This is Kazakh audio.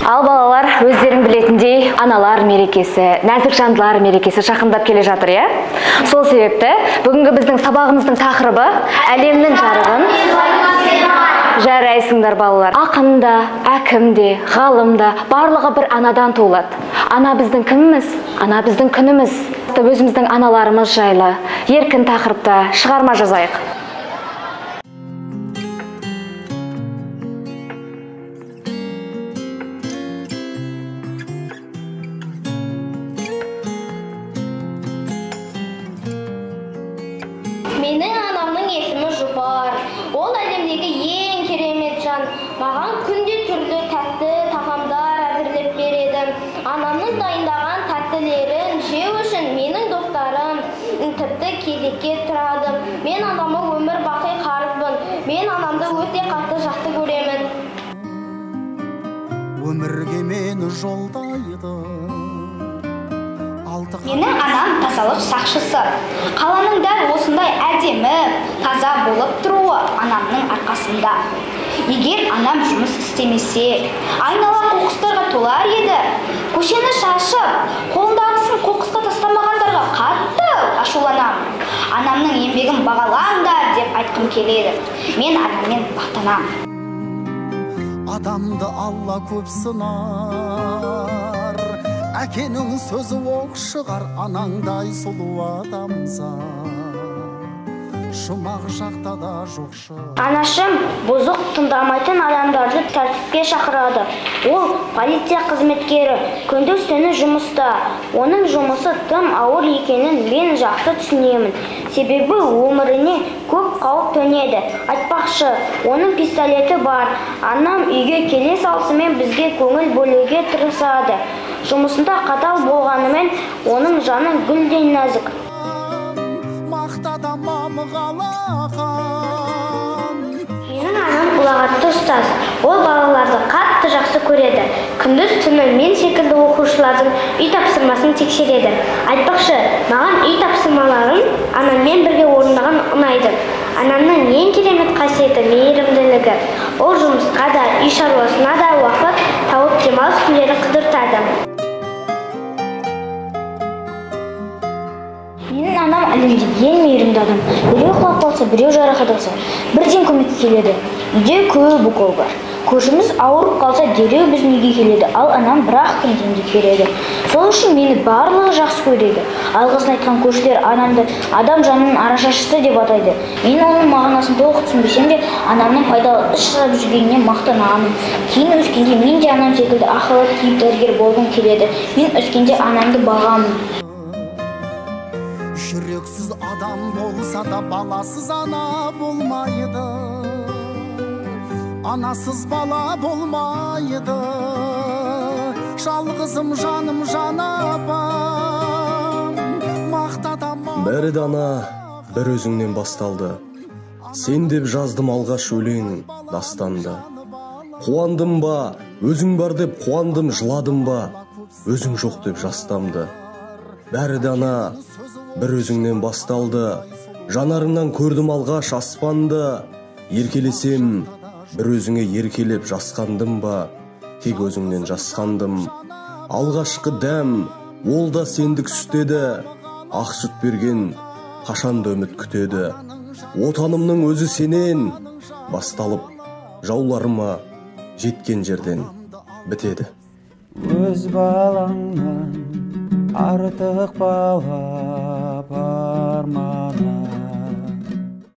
Ал балалар, өздерің білетіндей, аналар мерекесі, нәзік жандылар мерекесі жақындап келе жатыр, иә? Сол себепті бүгінгі біздің сабағымыздың тақырыбы әлемнің жарығын жарайсыңдар, балалар. Ақын да, әкім де, ғалым да, барлығы бір анадан туылады. Ана біздің кіміміз? Ана біздің күніміз. Өзіміздің аналарымыз жайлы еркін тақырыпта шығарма жазайық. Менің анамның есімі Жұпар. Ол әлемдегі ең керемет жан. Маған күнде түрлі тәтті тағамдар әзірлеп береді. Анамның дайындаған тәттілерін жеу үшін менің достарым тіпті кезекке тұрады. Мен анама өмір бақи қарызбын. Мен анамды өте қатты жақсы көремін. Өмірге мені жолдайды. Менің анам тазалық сақшысы. Қаланың дәл осындай әдемі, таза болып тұруы анамның арқасында. Егер анам жұмыс істемесе, айнала қоқыстарға толар еді. Көшені шашып, қолындағысын қоқысқа тастамағандарға қатты ашуланамын. Анамның еңбегін бағалаңдар деп айтқым келеді. Мен анаммен мақтанамын. Адамды Алла көп сынар. Әкенің сөзі оқ шығар, анаңдай сұлу адамзат. Шумақ жақта да жоқ шығар. Анашым бұзық тыңдамайтын адамдарды тәртіпке шақырады. Ол полиция қызметкері, күндіз түні жұмыста. Оның жұмысы тым ауыр екенін мен жақсы түсінемін. Себебі өміріне көп қауіп төнеді. Айтпақшы, оның пистолеті бар. Анам үйге келе салысымен бізге көңіл бөлуге тырысады. Жұмысында қатал болғанымен, оның жаны гүлдей нәзік. Менің анам ұлағатты ұстаз. Ол балаларды қатты жақсы көреді. Күндіз түні мен секілді оқушылардың үй тапсырмасын тексереді. Айтпақшы, маған үй тапсырмаларын анаммен бірге орындаған ұнайды. Анамның ең керемет қасиеті мейірімділігі. Ол жұмысқа да, үй шаруасына да уақыт тауып демалыс күндері қыдыртады. Менің анам әлемде ең мейірімді адам. Біреу құлап қалса, біреу жарақат алса, бірден көмекке келеді. Үйде көп укол бар. Көршіміз ауырып қалса, дереу біздің үйге келеді, ал анам бір-ақ күн емдеп береді. Сол үшін мені барлығы жақсы көреді. Алғысын айтқан көршілер анамды адам жанының арашашысы деп атайды. Мен оның мағынасын толық түсінбесем де, анамның пайдалы іс жасап жүргеніне мақтанамын. Кейін өскенде мен де анам секілді ақ халат киіп дәрігер болғым келеді. Мен өскенде анамды бағамын. Жүрексіз адам болса да баласыз ана болмайды. Анасыз бала болмайды. Жалғызым жаным жан апам. Мақтадам. Бәрі де ана бір өзіңнен басталды. Сен деп жаздым алғаш өлең дастанды. Қуандым ба, өзің бар деп қуандым, жыладым ба, өзің жоқ деп жастамды. Бәрі де ана бір өзіңнен басталды. Жанарыңнан көрдім алғаш аспанды. Еркелесем, бір өзіңе еркелеп жасқандым ба, тек өзіңнен жасқандым. Алғашқы дәм, ол да сендік сүт еді. Ақ сүт берген, қашанды үміт күтеді. Отанымның өзі сенен басталып, жауларыма жеткен жерден бітеді. Өз балаңнан артық бала бар ма?